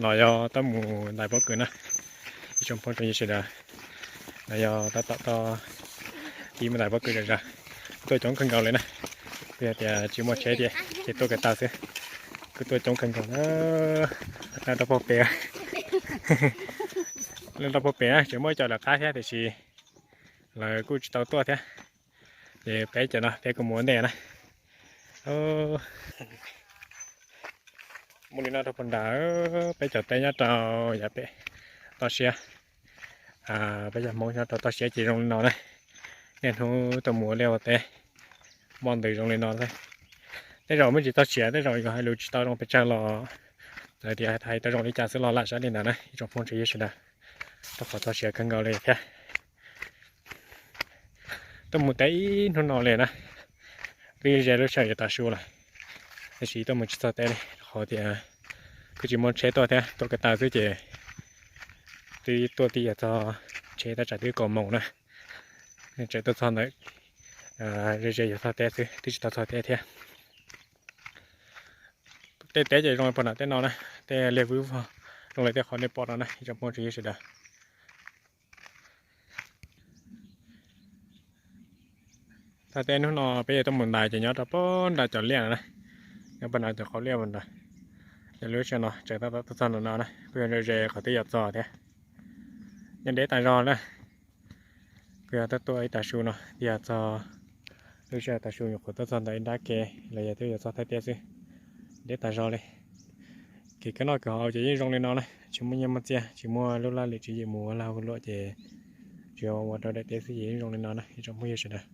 No yog tuaj mus ntais pob kws na, ib tsoom phooj tsoom ywg sawv daws. No yog tab tom tuaj ib mus ntais pob kws zom zaws, tuaj coob kawg nkaus li na. Kuj yog tias tsis muaj tsheb tiag ces tuaj ko taw xwb, kuj tuaj coob kawg nkaus na. Leej rau pem, leej rau pem na tseem muaj ib co lawv qab thiab tiam sis lawv kuj tsis tau tuaj thiab. Ces peb cov no peb kuj mus ua ntej na. Mus li no rau puag nrad, peb cov teb nyob rau yav pem toj siab. Peb cov Hmoob nyob rau toj siab ces zoo li no na. Niaj hnub tuaj mus ua liaj ua teb, muaj ntws zoo li no xwb. Tej zaum muaj tsis txog siav, tej zaum yus hais lus tsis tau zoo pes tsawg los lawv tias hais tau zoo li cas xwb los lam saib li ntawd na ib tsoom phooj tsoom ywg sawv daws. Rau qhov txog siav kawg nkaus li thiab. Tuaj mus teb ib hnub no li na, twb ze lub sij hawm yuav tav su lawm, tiam sis tuaj mus tsis txog teb li qhov tias kuj tsis muaj tsheb tuaj thiab, tuaj ko taw xwb ces twb tuaj twb yuav txog, tsheb tab tsam twb kaum moos na, tseem tuaj txog ntawm ze ze yuav txog teb xwb twb tsis tau txog teb thiab. Tej teb ces zoo li puag nram tej no na, tej liaj vwj vog zoo li tej qhov nej pom no na ib tsoom phooj tsoom ywg sawv daws. Tag teb hnub no peb yuav tuaj mus ntais ces nyob rau puag nram cov liaj no na, nyob puag nram cov qhov liaj puag nrad. Ces lub sij hawm no tseem tab tom tuaj txog ntawm no na, kuj yog ze ze qhov twb yuav txog thiab. Yeej deb tas zog na, kuj yog tuaj tuaj ib tav su no twb yuav txog. Lub sij hawm tav su nyuam qhuav tuaj txog ntawm ib nrab kev los yog twb yuav txog thaj tiab xwb, deb tas zog li. Kev kawg noj kawg haus ces yeej zoo li no na, tsis muaj nyiaj muaj txiaj, tsis muaj lub laj lim tswv yim mus ua lag ua luam ces tsuas yog ua rau daim teb xwb ces yeej zoo li no na ib tsoom phooj ywg sawv daws.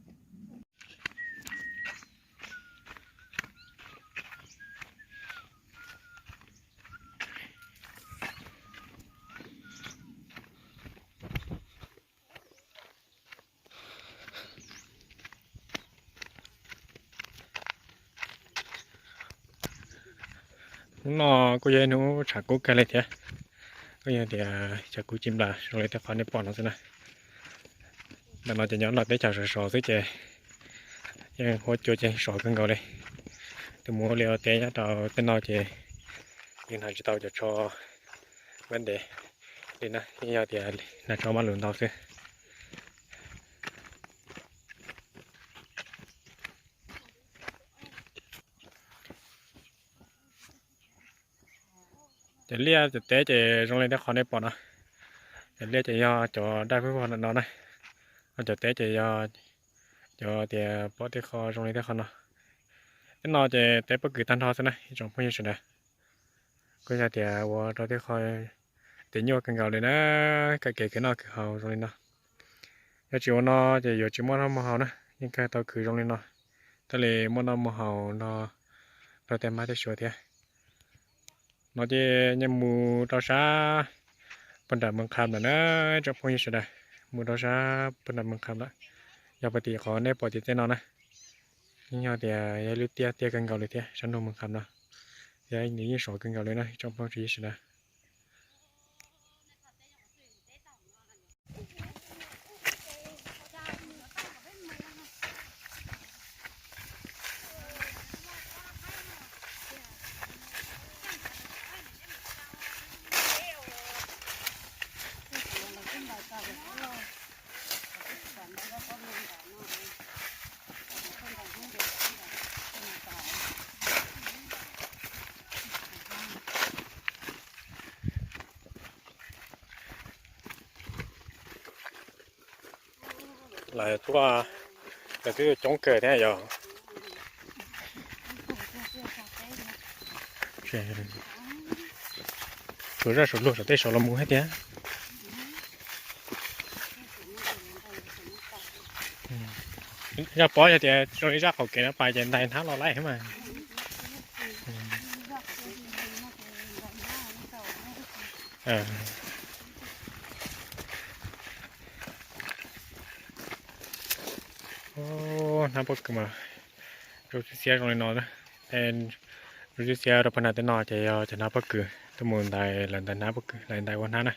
Hnub no kuj yog ib hnub tshav kub kawg li thiab, kuj yog tias tshav kub ci nplas zoo li tej qhov nej pom no xwb na. Ntawm no ces nyob nram teb chaws sov sov xwb ces yeej huab cua ces sov kawg nkaus li. Tus mus ua liaj ua teb nyob rau tej no ces yeej hnav tsis tau cov tsho npab ntev li na, yeej yog tias hnav tsho mab lus ntau xwb. Cov liaj cov teb ces zoo li tej qhov nej pom no. Cov liaj ces yog cov daj vwj vog ntawm no na, ho cov teb ces yog cov tias pom tej qho zoo li tej qhov no. Tej no ces teb pob kws tag nrho xwb na ib tsoom phooj ywg sawv daws. Kuj yog tias ua rau tej qho tias nyuaj kawg nkaus li na, kawm kev khwv noj khwv haus zoo li no. Yog tsis ua no ces yuav tsis muaj noj muaj haus na, yeej kawg tau khwv zoo li no, thiaj li muaj noj muaj haus no rau tej mab tej suav thiab. No ces nyias mus rau sab puag nram Moos Kham lawm na, tsoom phooj ywg sawv daws, mus rau sab puag nram Moos Kham lawm. Yog puag tim qhov nej pom tim tej no na, yeej yog tias yog lub tiaj tiaj kawg nkaus li thiab sab nroog Moos Kham no, thiab nws yeej sov kawg nkaus li na tsoom phooj ywg sawv daws. Lawv tuaj, lawv twb coob kawg thiab yog. Suav zaj suav luag saum tej saum los mus thiab tiag. Zaj pob yog tias zoo li zaj qaum kev no pais ces ntais hnab los laij mas. Hnab pob kws mas rau txiv xiab zoo li no, rau txiv xiab rau pab nram tej no ces yog cov hnab pob kws tuaj mus ntais, lawv ntais hnab pob kws, lawv ntais ua hnab na,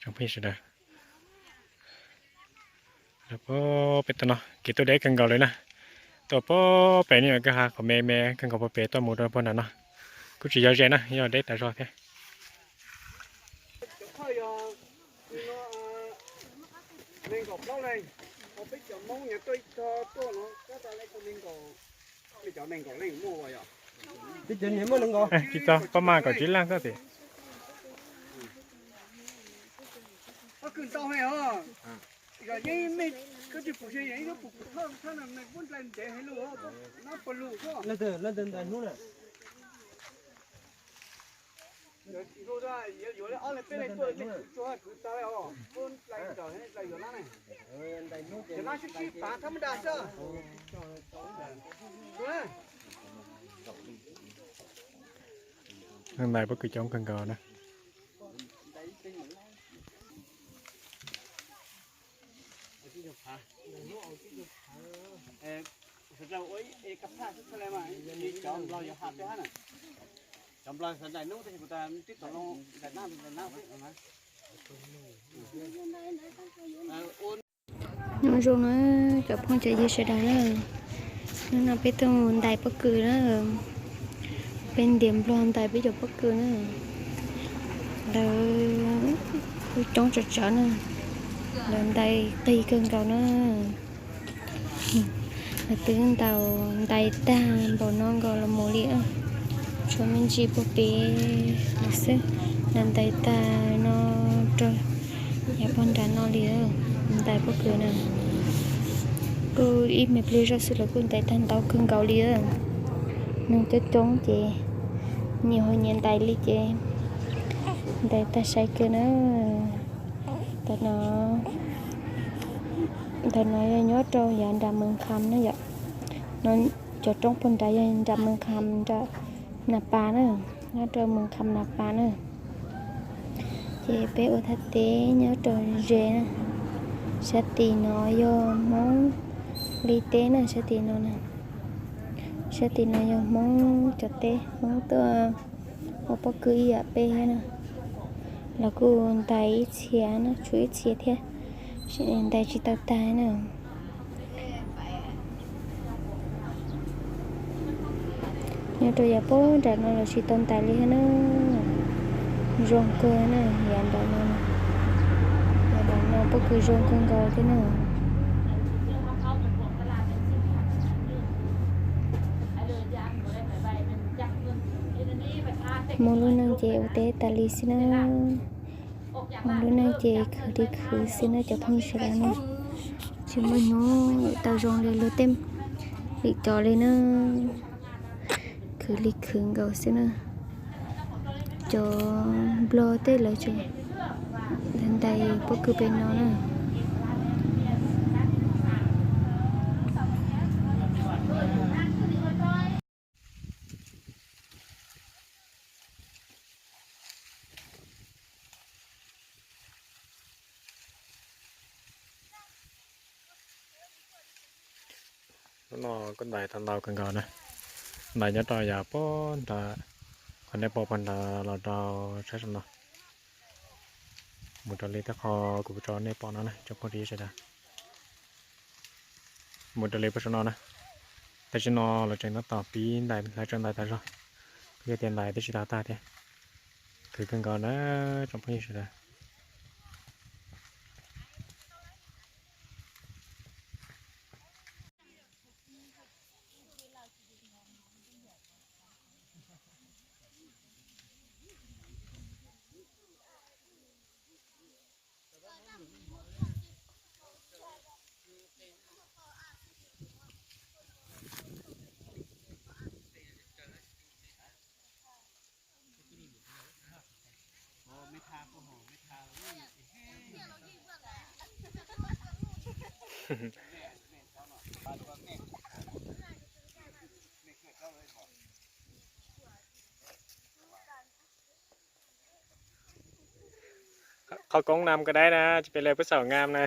tsoom phooj ywg sawv daws. Pem toj no kev tuaj deb kawg nkaus li na, tuaj pem no kawg ha qhov me me kawg nkaus pem tuaj mus rau pab nram no, kuj tsis yog ze na, yog deb tas zog thiab. Peb cov Hmoob nyuam tuaj ib txog tuaj no, tab sis leej twg nees nkaum, peb cov nees nkaum leej muaj yom? Peb cov nees muaj nees nkaum. Tsis txog, pab maj kom tsib leeg koj tias. Pob kws ntau heev os. Yog yeej mej, koj tsis pum se yeej ib lub pum thawj thawj no mej muab nplai ntev heev lug, no pawg lug xwb. Leej twg ntais hnub na? Yuav ob leeg peb leeg tuaj, leej twg tsuag kwv tau os, muab nplai nraum nplai yuav lab ne. Cov lab sib sib pav thab mab da xwb. Ntais pob kws coob kawg nkaus na. Nyob zoo na cov phooj cov ywg sawv daws na, hnub no peb tuaj mus ntais pob kws na, peb ntiav nplog ntais peb cov pob kws na, lawv coob tsawv tsawv na, lawv ntais qig kawg nkaus na. Lawv twb ntaus ntais tag npaum no nkaus los mus li, tshuav me ntsis puag pem lawm xwb. Lawv ntais tag no rau yav pog nram no li, ntais pob kws na. Kuj ib me pliag zoj xwb lawv kuj ntais tag ntau kawg nkaus li. Neeg coob coob ces nyias ho nyias ntais li ces ntais tag sai kawg na. Ntawm no, ntawm no yog nyob rau yav nram Mws Kham na yom. No cov roob puag nrad yog nram Mws Kham nram Nas Pas na, nyob rau Mws Kham Nas Pas na. Ces peb ua thaj teb nyob rau ze na. Sab tim no yog Hmoob li teb na, sab tim no na. Sab tim no yog Hmoob cov teb, Hmoob tuaj ua pob kws ib yam peb thiab na. Los kuj ntais ib txhia na, tshuav ib txhia thiab, ntais tsis tau tag na. Nyob rau yav puag nram no los tsis tau ntais li thiab na. Zoo kawg na, yav nram no, yav nram no pob kws zoo kawg nkaus thiab na. Muaj lub neej ces ua teb tas li xwb na. Muaj lub neej ces khwv li khwv xwb na cov phooj ywg sawv daws na. Tsis muaj hnub tau zoo li luag tej lwm cov li na. Khwv li khwv nkaus xwb na. Cov nplog tej lawv tseem ntais pob kws pem no na. Hnub no kuj ntais tau ntau kawg nkaus na. Ntais nyob rau yav puag nrad, qhov nej pom puag nrad los rau sab saum no. Mus raws li tej qhov kuv tso nej pom no na cov phooj ywg sawv daws. Mus raws li puag saum no na. Tam sim no lawv tseem tab tom pib ntais, lawv tseem ntais tas zog, kuj yog tias ntais twb tsis tau tag thiab. Khwv kawg nkaus na tsoom phooj ywg sawv daws. Khawv koob nam ka dai na, tsis pes lawv puag saum ngam na.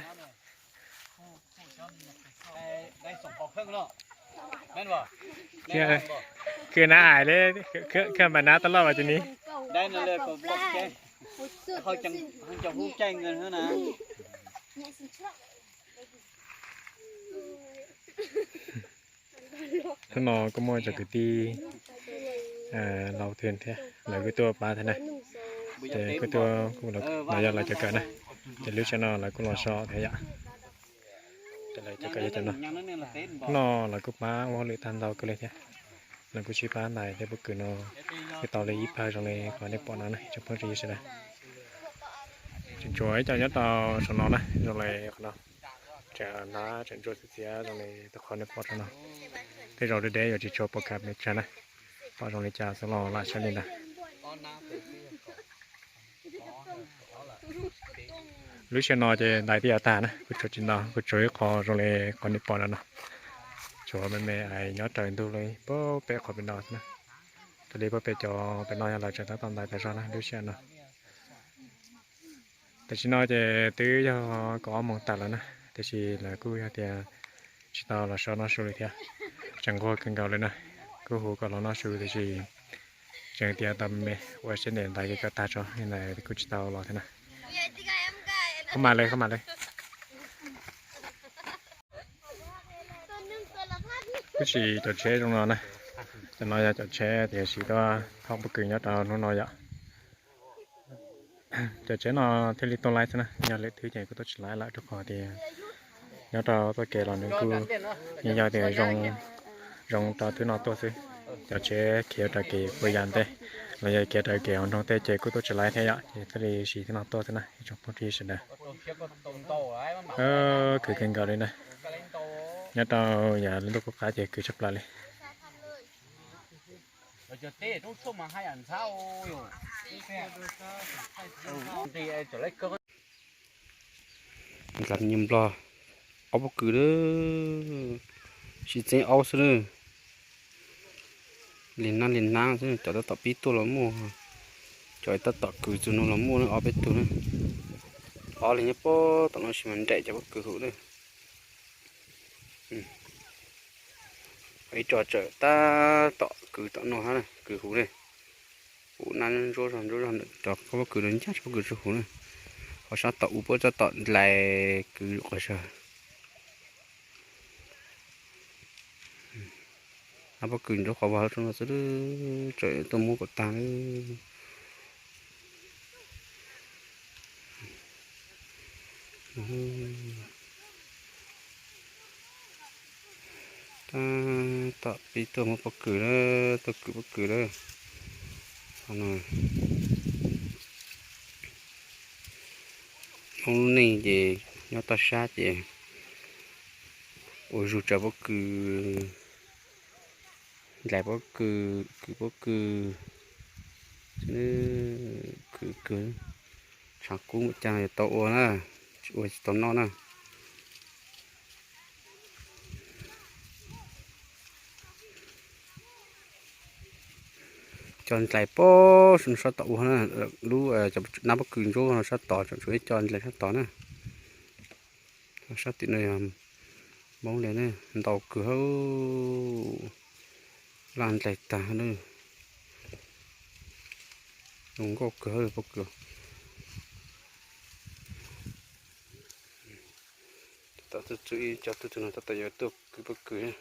Khwv na ais li, khwv mas nab tau loj vas tis ni. Hnub no kuj muaj cov kwv tij laus thiab, lawv kuj tuaj pab thiab na. Ces kuj tuaj, no yog lawv cov kawm na, ces lub sij hawm no lawv kuj los so thiab yom. cov kab yog cov no. No lawv kuj pab ua hauj lwm tag ntau kawg li thiab. Lawv kuj sib pab ntais tej pob kws no, kuj tau li ib pawg zoo li qhov nej pom no na ib tsoom phooj ywg sawv daws. Tseem tshuav ib co nyob rau saum no na, zoo li qhov no. Tseem hlab tseem ntsuab txiv txiav zoo li tau qhov nej pom rau no. Tej zaum deb deb yuav tsis tshua pom kam pes tsawg na. Pom zoo li cas xwb los lam saib li ntawd. Lub sij hawm no ces ntais twb yuav tag na, kuj tshuav tsis ntau, kuj tshuav ib qho zoo li qhov nej pom no no. Tshuav me me nyob raws ntug li pab pem qhov pem no xwb na. Raws li pab pem cov pem no yog lawv tseem tab tom ntais tas zog na lub sij hawm no. Tam sim no ces twb yog kaum ob moos tas lawm na, tiam sis lawv kuj yog tias tsis tau los so noj su li thiab. Tseem nquag kawg nkaus li na, kuj hu kom los noj su tiam sis tseem tias tau me me ua siab ntev ntais kev kawm tag tso li ntawd kuj tsis tau los thiab na. Kho mam li, kho mam li. Kuj tsis cov tsheb zoo no na, cov no yog cov tsheb tias siv tuaj thauj pob kws nyob rau hnub no yom. Cov tsheb no thiaj li tuaj laib xwb na, yog lwm thwb ces kuj tuaj tsis laib lawm rau qhov tias nyob rau txoj kev los nws kuj yeej yog tias zoo, zoo rau thwb no tuaj xwb. Cov tsheb khiav raws kev puas yas ntej los yog khiav raws kev hauv nroog tej ces kuj tuaj tsis laib thiab yom, ces thiaj li siv thwb no tuaj xwb na ib tsoom phooj ywg sawv daws. Khwv kawg nkaus li na, nyob rau yav ntuj qub qab ces khwv tshaj plaws li. Ntxhais me nyuam Nplog, aub pob kws lawm, sib txeeb aub xwb lawm. Li nab li nab xwb, cov tab tom pib tuaj los muaj, cov tab tom kwv txog no los muaj ob peb tug na. Ob leeg nyob puag tom no sis mas nraim cov pob kws huv na. Ib co tsawm tab tom kwv tom no hab, kwv huv ne. Huv nab ntsuab zog ntsuab zog ntawm cov pob kws no ncaj tsis pob kws tsaus huv na. Qhov sab tom u puab tab tom dlais kwv quas zog. Nab pob kws ntsuab qhov vog rau no xwb, tsawm tuaj muab kom tag. Tab tom pib tuaj muab pob kws lawm, tuaj kwv pob kws lawm. Hmoob lub neej ces nyob toj sab ces ua zug tsaws pob kws, dlais pob kws, kwv pob kws, kwv kws. Tshav kub npaum cas yuav tau ua na, tsis ua tsis tau noj na. Cov dlais pob no sab tom ua na, lub nab pob kws ntsuab no sab tod, tseem tshuav ib co dlais sab tod na. Sab tim no yog Hmoob li na, ntau kawg, laj dlais tag na. Zoo nkauj kawg pob kws. Tab tom txug ib co tub txug no tab tom yuav tuaj kwv pob kws.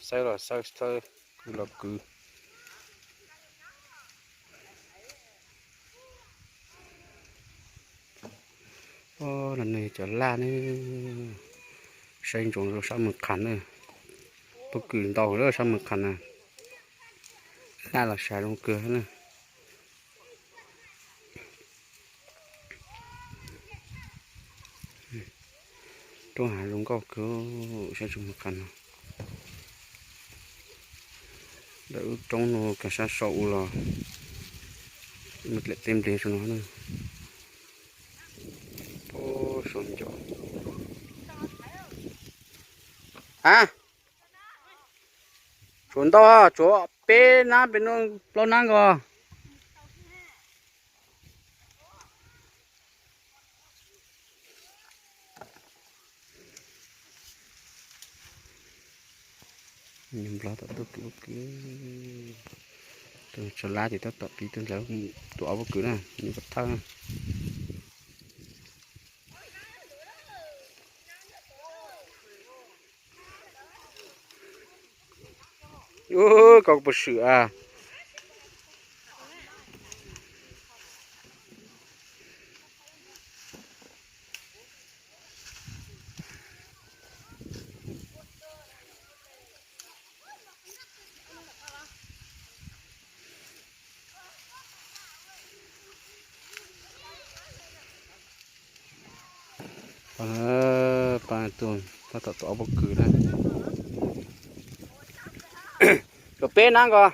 Xawb los xawb, xawb, kwv los kwv. Os, no ne cov laj ne, saib ntsoov rau sab Moos Khas na. Pob kws ntau lawm sab Moos Khas na. Laj los sav zoo kawg na. Roob hav zoo nkauj kawg, saib tsis mus qhov no. Lawv lub roob no kag sab saum u los muaj dlaim teb npleg rau no na. Pob suav nco. A, tsuav ntau, tsuav peb nab peb nub plaub nab nkaus. Nplog tom tuaj kwv, tus tso lab ces tab tom pib tuaj ntawd, tus ob pob kws na, nws pov thawj na. Koj puas swm a? Tab tom tua ob pob kws na. Kom peb nab nkaus.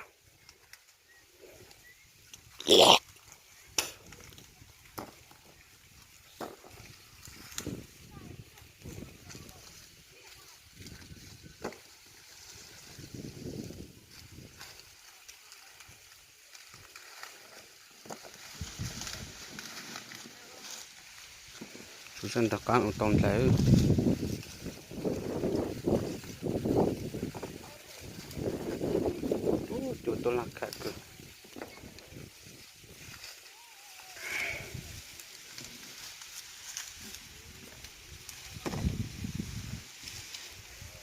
Tsuas nrog qab mus tau ntawd. Cua tuaj laj kawg.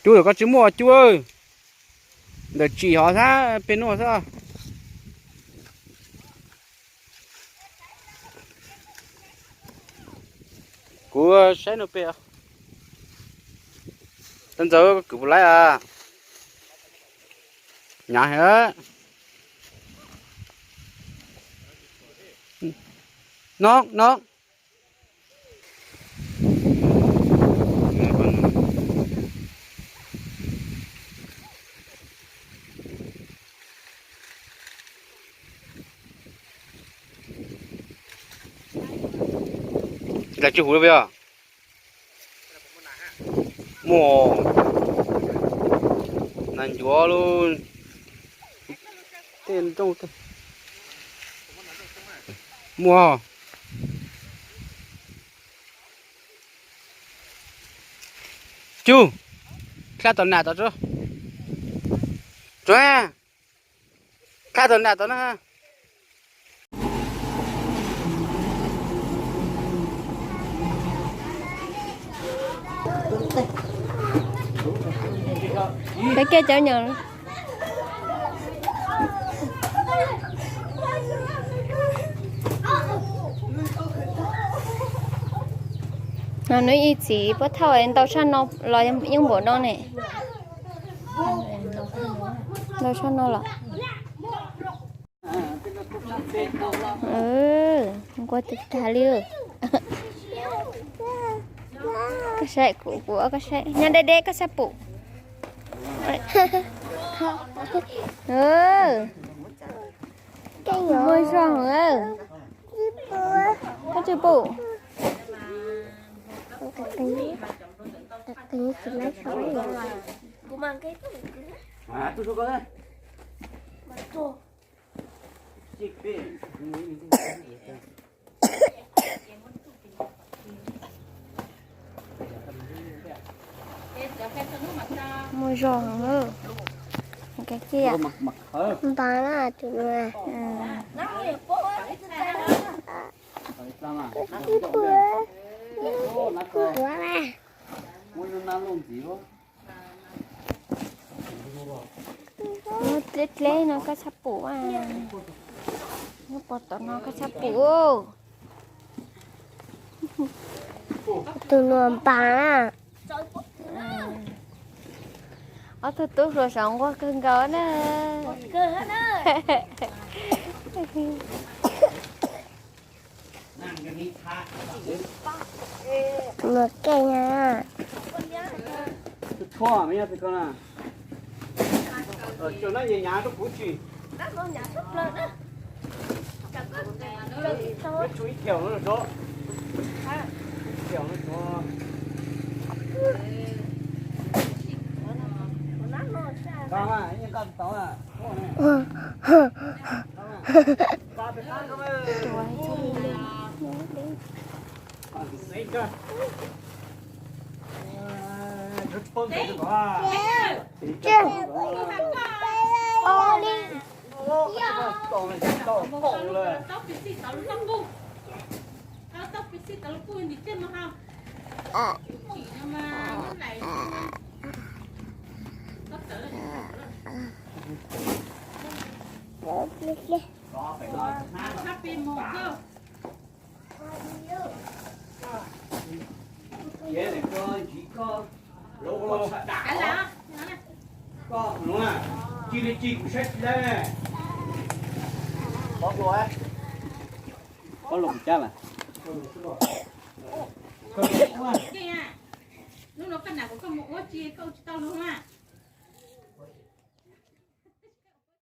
Cua, koj tsis muaj cua. Ntawm tsim hov xab pem nuj xwb. Kuv saib nuj pem. Tau ntxawg, koj kwv puas laib a? Nyav heev. No no. Tsis huv li os. Muaj nas ncuav lub tej nrooj tej. Muaj. Cub, khav tom nam tom tso. Tso, khav tom nam tom na. Peb kiag cov nyom. No nws ib txiv puab thauj ntau tshaj no los yeej npaum no ne. Ntau tshaj no los. Nquag tag li. Koj saib kuv, kuv, koj saib nyob deb deb koj saib pum. Muaj zog. Koj tsis pum. Muaj zog. Npas na tus no. Dleb dleb no koj txhob pum. Nyob pov tom no koj txhob pum. Tus no npas na. Ob tug tub hluas saum nquag kawg nkaus na. Tus no keej na. Pov hluas, pov hluas kuv cab mas. Koj ua, hnub no koj nam kuv koj mus ua tsi koj ua tsis tau lug a.